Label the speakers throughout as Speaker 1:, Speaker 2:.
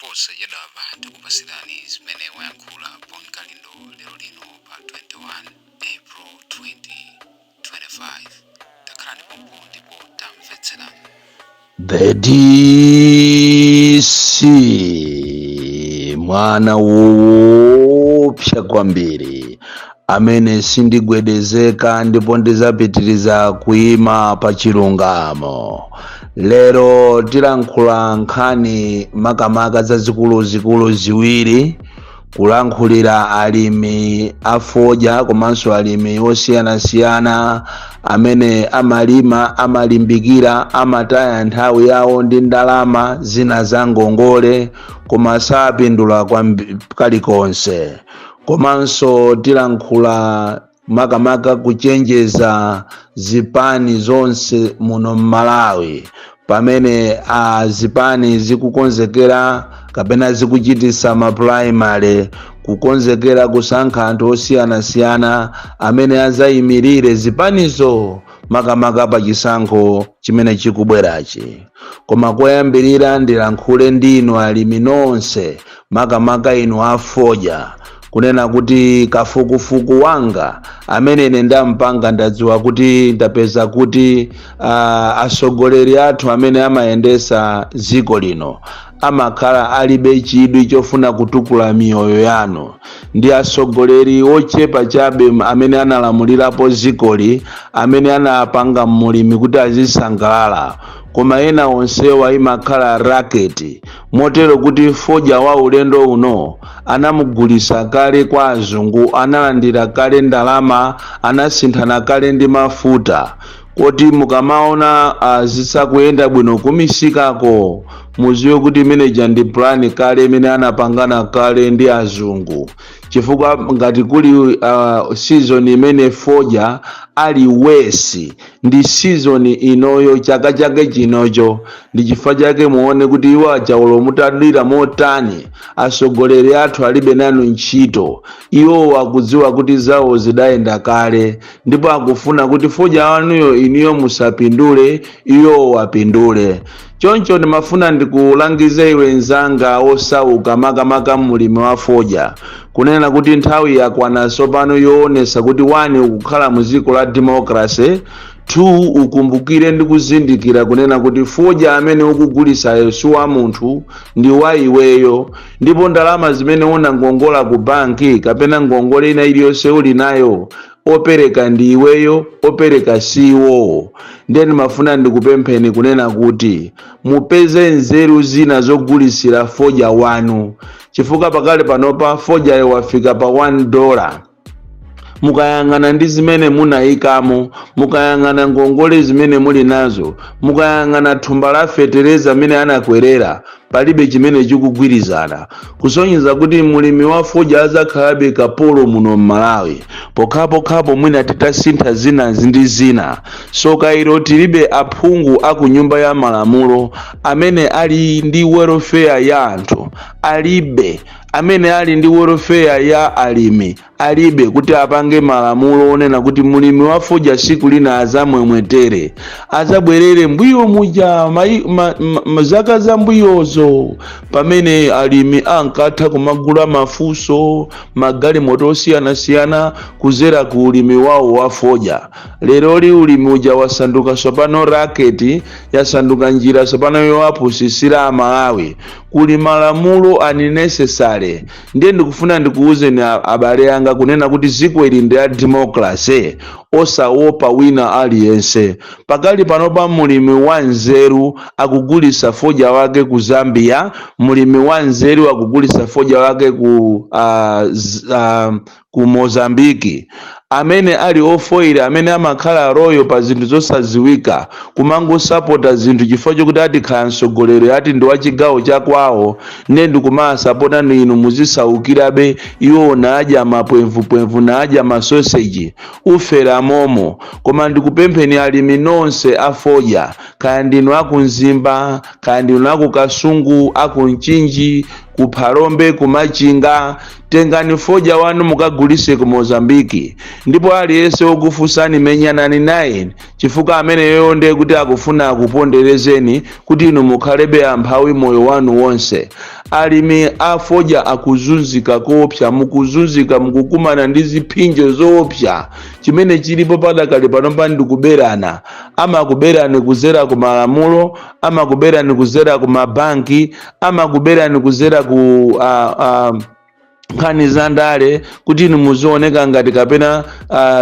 Speaker 1: Posachedwapa tikupasirani zimene wayankhula Bon Kalindo lero lino pa 21 April 2025. Takhalani pompo ndipo tamvetserani.
Speaker 2: The DC, mwana woopsa kwambiri amene sindigwedezeka ndipo ndizapitiriza kuyima pa chilungamo. Lero tilankhula nkhani makamaka zazikuluzikulu ziwiri, kulankhulira alimi afodya komanso alimi osiyanasiyana amene amalima, amalimbikira, amataya nthawi yawo ndi ndalama zina za ngongole koma sapindula kalikonse. Komanso tilankhula makamaka kuchenjeza zipani zonse muno m'Malawi pamene a zipani zikukonzekera kapena zikuchitisa ma primary, kukonzekera kusankha anthu osiyanasiyana amene azayimirire zipanizo makamaka pa chisankho chimene chikubwerachi. Koma koyambirira ndilankhule ndinu alimi nonse, makamaka inu afodya, kunena kuti kafukufuku wanga amene ine ndampanga, ndadziwa kuti ndapeza kuti atsogoleri athu amene amayendesa dziko lino amakhala alibe chidwi chofuna kutukula miyoyo yanu. Ndi atsogoleri ochepa chabe amene analamulirapo dzikoli amene anapanga mulimi kuti azisangalala, koma ena onsewa imakhala racket, motero kuti fodya wa ulendo uno anamugulisa kale kwa azungu, analandira kale ndalama, anasinthana kale ndi mafuta. Koti mukamaona zisakuyenda bwino kumisikako, muziwe kuti imeneja ndi plan kale imene anapangana kale ndi azungu, chifukwa ngati kuli season imene fodya ali worse ndi season inoyo, chaka chake chinocho. Ndi chifukwa chake muone kuti iwo achaulo mutadira motani, atsogoleri athu alibe nanu ntchito. Iwo akudziwa kuti zawo zidayenda kale ndipo akufuna kuti fodya wanuyo iniyo musapindule, iwo wapindule. Choncho ndimafuna ndikulangize iwe nzanga osauka, makamaka mulimi wa fodya, kunena kuti nthawi yakwana tsopano yoonesa kuti 1 ukukhala mu dziko la democracy, 2 ukumbukire ndi kuzindikira kunena kuti fodya amene ukugulisayo si wa munthu, ndi wa iweyo, ndipo ndalama zimene unangongola ku banki kapena ngongole ina iliyonse uli nayo, opereka ndi iweyo, opereka si iwowo. Ndiye ndimafuna ndikupempheni kunena kuti mupeze nzeru zina zogulisira fodya wanu, chifukwa pakale panopa fodyayo wafika pa $1. Mukayang'ana ndi zimene munayikamo, mukayang'ana ngongole zimene muli nazo, mukayang'ana thumba la fetereza amene anakwerera, palibe chimene chikugwirizana, kusonyeza kuti mulimi wa fodya azakhalabe kapolo muno m'Malawi pokhapokhapo mwina titasintha zina ndi zina. So kairo tilibe aphungu aku nyumba ya malamulo amene ali ndi welfare ya anthu, alibe amene ali ndi welfare ya alimi, alibe kuti apange malamulo onena kuti mulimi wa fodya siku lina azamwemwetere, azabwerere mbuyo muja zaka za mbuyozo pamene alimi ankatha kumagula mafuso, magalimoto osiyanasiyana kuzera ku ulimi wawo wa fodya. Leroli ulimi uja wasanduka tsopano racket, yasanduka njira tsopano yowapusisira Amalawi. Kuli malamulo unnecessary. Ndiye ndikufuna ndikuwuzeni abale anga kunena kuti dziko ili ndi la democracy, osaopa wina aliyense. Pakali panopa mulimi wa nzeru akugulisa fodya wake ku Zambia, mulimi wa nzeru akugulisa fodya wake ku Mozambiki. Amene ali ofoira, amene amakhala loyal pa zinthu zosaziwika, kumangosapota zinthu chifukwa chokuti ati khala mtsogoleri, ati ndi wa chigawo chakwawo, ndiye ndikumasapota, inu muzisaukirabe, iwo naadya mapwemvupwemvu, naadya masoseji, ufera momo. Koma ndikupempheni alimi nonse afodya, kaya ndinu aku Mzimba, kaya ndinu aku Kasungu, aku Mchinji, Ku Phalombe, ku Machinga, tengani fodya wanu mukagulise ku Mozambiki. Ndipo aliyense wokufunsani, menyanani naye, chifukwa ameneyo ndiye kuti akufuna akuponderezeni kuti inu mukhalebe amphawi moyo wanu wonse. Alimi a fodya akuzunzika koopsa, mukuzunzika, mukukumana ndi ziphinjo zoopsa. Chimene chilipo padakali panopa ndikuberana. Amakuberani kuzera ku malamulo, amakuberani kuzera ku mabanki, amakuberani kuzera ku nkhani za ndale, kuti inu muzioneka ngati kapena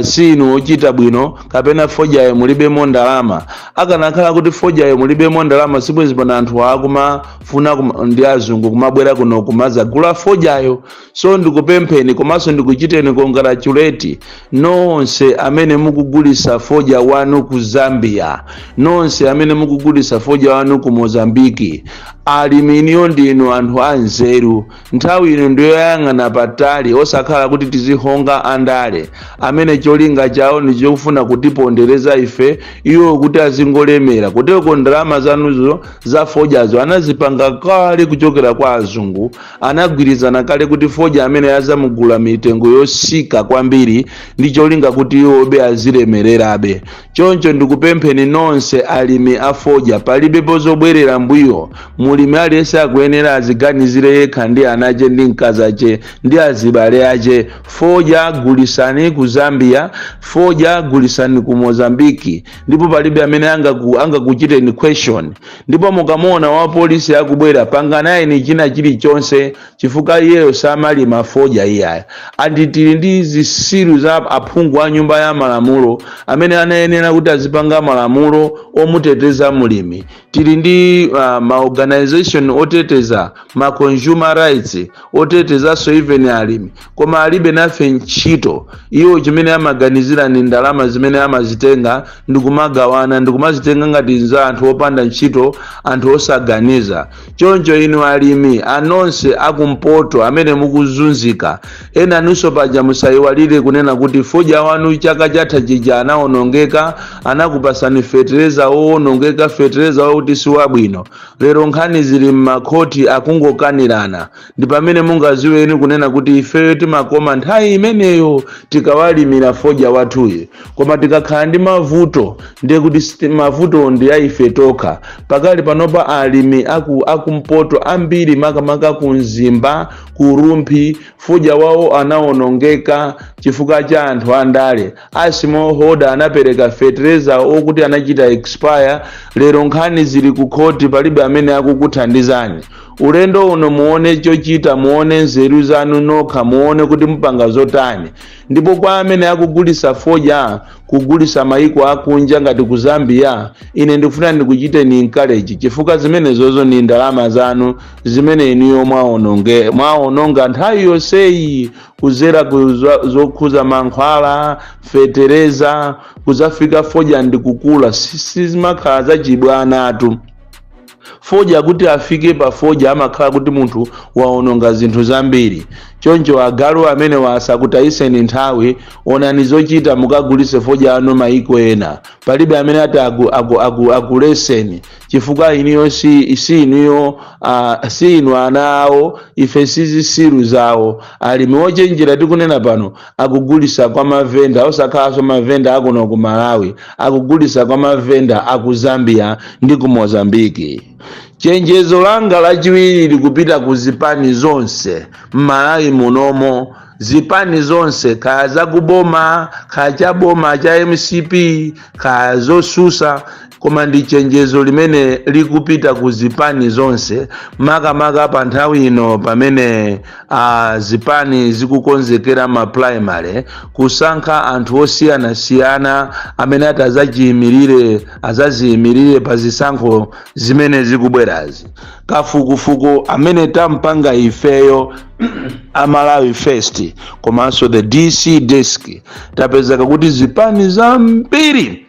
Speaker 2: si inu ochita bwino, kapena fodyayo mulibemo ndalama. Akanakhala kuti fodyayo mulibemo ndalama, sibwezi pano anthu akumafuna ndi azungu kumabwera kuno kumazagula fodyayo. So ndikupempheni komanso ndikuchiteni congratulate nonse amene mukugulisa fodya wanu ku Zambia, nonse amene mukugulisa fodya wanu ku Mozambiki. Alimi iniyo ndinu anthu anzeru. Nthawi ino ndiyoyang'ana patali, osakhala kuti tizihonga andale amene cholinga chawo ndi chofuna kutipondereza ife, iwo kuti azingolemera. Kuteko ndalama zanuzo za fodyazo anazipanga kale kuchokera kwa azungu. Anagwirizana kale kuti fodya amene azamugula mitengo yosika kwambiri, ndi cholinga kuti iwobe azilemererabe. Choncho ndikupempheni nonse alimi a fodya, palibepo zobwerera mbuyo. Mulimi aliyense akuyenera aziganizire yekha ndi anache ndi mkazi ache ndi azibale ache. Fodya gulisani ku Zambia, fodya gulisani ku Mozambiki, ndipo palibe amene angakuchiteni question. Ndipo mukamuona wa polisi akubwera, panganayeni china chilichonse, chifukwa iyeyo samalima fodya iyaya. Andi tili ndi zisilu za aphungu a nyumba ya malamulo amene anayenera kuti azipanga malamulo omuteteza mulimi. Tili ndi maorganization oteteza ma consumer rights, otetezanso even alimi, koma alibe nafe ntchito. Iwo chimene amaganizira ni ndalama zimene amazitenga ndikumagawana, ndikumazitenga ngati za anthu opanda ntchito, anthu osaganiza. Choncho inu alimi anonse akumpoto amene mukuzunzika, ena nunso paja musayiwalire kunena kuti fodya wanu chaka chatha chija anawonongeka. Anakupasani fetereza owonongeka, fetereza wokuti siwabwino. Lero nkhani zili m'makhoti, akungokanirana. Ndi pamene mungaziweni kunena kuti ifeyo timakoma nthawi imeneyo tikawalimira fodya wathuyo, koma tikakhala ndi mavuto ndiye kuti mavuto ndi a ife tokha. Pakali panopa alimi akumpoto ambiri, makamaka ku Mzimba, ku Rumphi, fodya wawo anawonongeka chifukwa cha anthu andale a smallholder. Anapereka fetereza okuti anachita expire. Lero nkhani zili ku khoti, palibe amene akukuthandizani. Ulendo uno muone chochita, muone nzeru zanu nokha, muone kuti mupanga zotani. Ndipo kwa amene akugulisa fodya, kugulisa maiko akunja ngati ku Zambia, ine ndikufuna ndikuchiteni encourage, chifukwa zimenezozo ni ndalama zanu zimene inuyo mwaononga nthawi yonseyi kuzera ku zokhuza mankhwala, fetereza, kuzafika fodya ndikukula. Sizimakhala zachibwanatu. Fodya kuti afike pa fodya amakhala kuti munthu waononga zinthu zambiri. Choncho agalu amene wasakutayiseni nthawi, onani zochita, mukagulise fodya anu maiko ena. Palibe amene ati akuleseni, chifukwa iniyo si inuyo, si inu ana awo. Ife si zisilu zawo. Alimi ochenjera tikunena pano akugulisa kwa mavenda, osakhalanso mavenda akuno ku Malawi, akugulisa kwa mavenda aku Zambia ndi ku Mozambiki. Chenjezo langa lachiwiri likupita ku zipani zonse m'Malawi munomo, zipani zonse, kaya zakuboma, kaya chaboma cha MCP, kaya zosusa, koma ndi chenjezo limene likupita ku zipani zonse, makamaka pa nthawi ino pamene zipani zikukonzekera ma primary, kusankha anthu osiyanasiyana amene ati azaziyimirire pa zisankho zimene zikubwerazi. Kafukufuku amene tampanga ifeyo a Malawi First komanso the DC Desk, tapezeka kuti zipani zambiri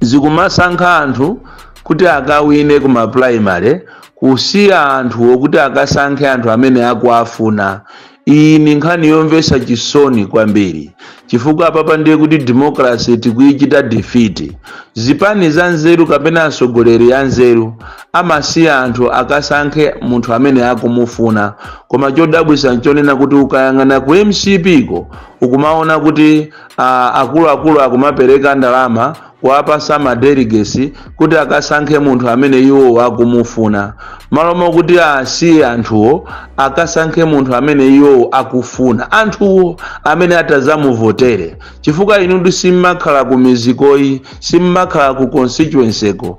Speaker 2: zikumasankha anthu kuti akawine kuma primary, kusiya anthu okuti akasankhe anthu amene akuafuna. Iyi ni nkhani yomvetsa chisoni kwambiri, chifukwa apapa ndiye kuti democracy tikuyichita defeat. Zipani za nzeru kapena atsogoleri a nzeru amasiya anthu akasankhe munthu amene akumufuna. Koma chodabwitsa nchonena kuti ukayang'ana ku MCP ko, ukumaona kuti akuluakulu akumapereka ndalama kuwapasa ma delegates kuti akasankhe munthu amene iwo akumufuna, malo mokuti asiye anthuwo akasankhe munthu amene iwo akufuna, anthuwo amene atazamuvotere. Chifukwa inu simmakhala ku mizikoyi, simmakhala ku constituency ko,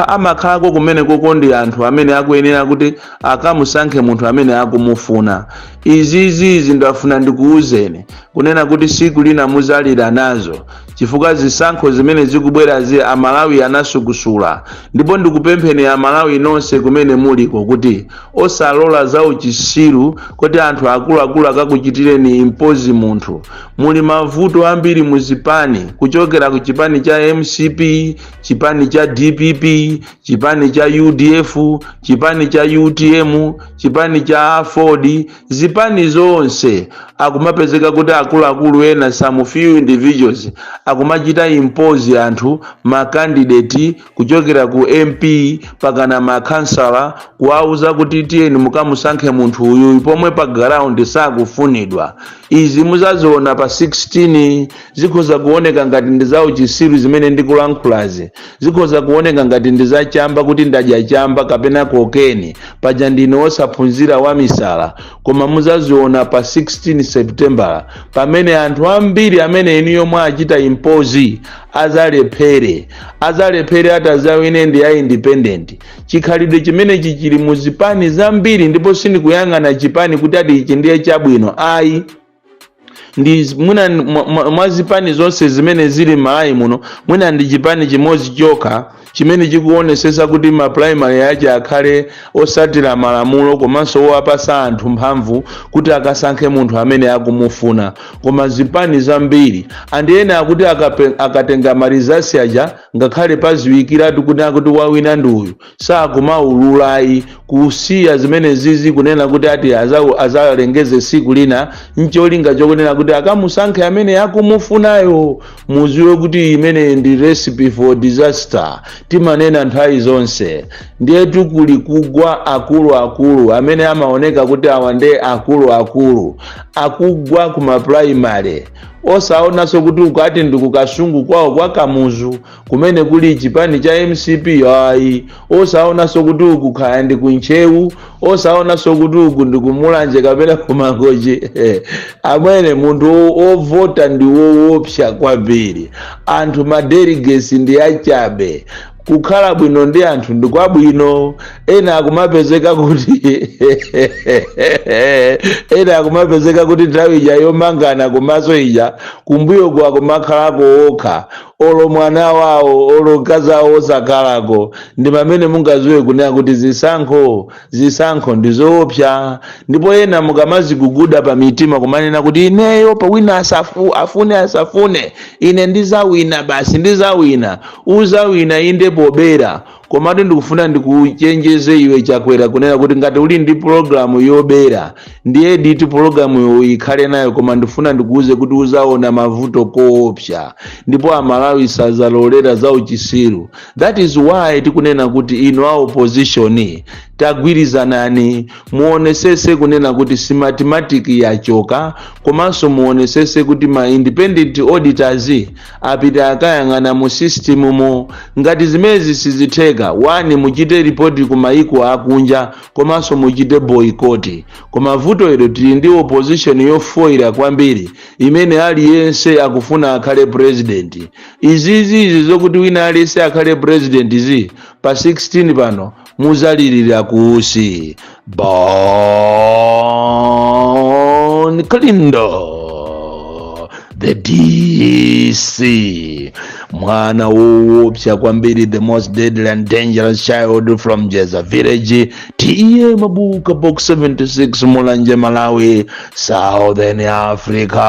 Speaker 2: amakhalako kumene koko ndi anthu amene akuyenera kuti akamusankhe munthu amene akumufuna. Izizi ndafuna ndikuwuzeni kunena kuti siku lina muzalira nazo, chifukwa zisankho zimene zikubwerazi, Amalawi anasukusula. Ndipo ndikupempheni Amalawi nonse kumene muliko kuti osalola za uchisiru kuti anthu akuluakulu akakuchitireni impose munthu. Muli mavuto ambiri muzipani, kuchokera ku chipani cha MCP, chipani cha DPP, chipani cha UDF, chipani cha UTM, chipani cha AFORD. Zipani zonse akumapezeka kuti akuluakulu ena, some few individuals, akumachita impose anthu, ma candidate, kuchokera ku MP pakana makhansala, kuwauza kuti tiyeni mukamusankhe munthu uyu, pomwe pa ground sakufunidwa. Izi muzaziona pa 16. Zikhoza kuoneka ngati ndi za uchisiru zimene ndikulankhulazi, zikhoza kuoneka ngati ndi zachamba, kuti ndadya chamba kapena cocaine, paja ndine wosaphunzira wa misala. Koma muzaziona pa 16 September, pamene anthu ambiri amene inuyo mwachita impose azalephere, azalephere, atazawine ndi a independent. Chikhalidwe chimenechi chili muzipani zambiri, ndipo sindikuyang'ana chipani kuti ati ichi ndiye chabwino, ayi. Ndi mwina mwa zipani zonse zimene zili m'Malawi muno, mwina ndi chipani chimodzi chokha chimene chikuonesesa kuti ma primary ache akhale osatira malamulo komanso owapasa anthu mphamvu kuti akasankhe munthu amene akumufuna. Koma zipani zambiri, anthu ena akuti akatenga ma results aja, ngakhale paziwikiratu kuti akuti wawina ndi uyu, sakumaululayi, kusiya zimene zizi, kunena kuti ati azalengeze siku lina, ncholinga chokunena kuti akamusankhe amene akumufunayo. Muziwe kuti imene ndi recipe for disaster. Timanena nthawi zonse. Ndiyetu kuli kugwa akuluakulu amene amaoneka kuti awa ndiye akuluakulu, akugwa kuma primary, osaonanso kuti ukati ndi kukasungu kwawo kwa Kamuzu kumene kuli chipani cha MCP, ayi. Osaonanso kuti uku khaya ndi kuNtcheu, osaonanso kuti uku ndi kuMulanje kapena kuMangochi. Amwene, munthu ovota ndi woopsa kwambiri. Anthu, ma delegates ndi achabe. Kukhala bwino ndi anthu ndi kwabwino. Ena akumapezeka kuti nthawi ija yomangana kumaso ija, kumbuyo kwa kumakhalako okha, olo mwana wawo olo mkazi wawo osakhalako. Ndi pamene mungaziwe kunena kuti zisankho ndi zoopsa. Ndipo ena mukamaziguguda pa mitima kumanena kuti ineyo pawina, afune asafune, ine ndizawina basi, ndizawina. Uzawina inde pobera. Komatu ndikufuna ndikuchenjeze iwe Chakwera kunena kuti ngati uli ndi pulogalamu yobera, ndiye diti pulogalamu ikhale nayo. Koma ndifuna ndikuuze kuti uzaona mavuto koopsa, ndipo Amalawi sazalolera za uchisiru. That is why tikunena kuti inu a opposition, tagwirizanani, muonesese kunena kuti Smartmatic yachoka, komanso muonesese kuti ma independent auditors apita akayang'ana mu system mo. Ngati zimezi sizitheka, one, muchite report ku maiko akunja, komanso muchite boycott. Koma vuto ilo, tili ndi opposition yofoira kwambiri imene aliyense akufuna akhale president. Izizizi zokuti wina aliyense akhale president zi, pa 16 pano muzalirira kuusi. Bon Kalindo, the DC, mwana woopsa kwambiri, the most deadly and dangerous child from Jeza Village, T/A Mabuka, Box 76, Mulanje, Malawi, Southern Africa.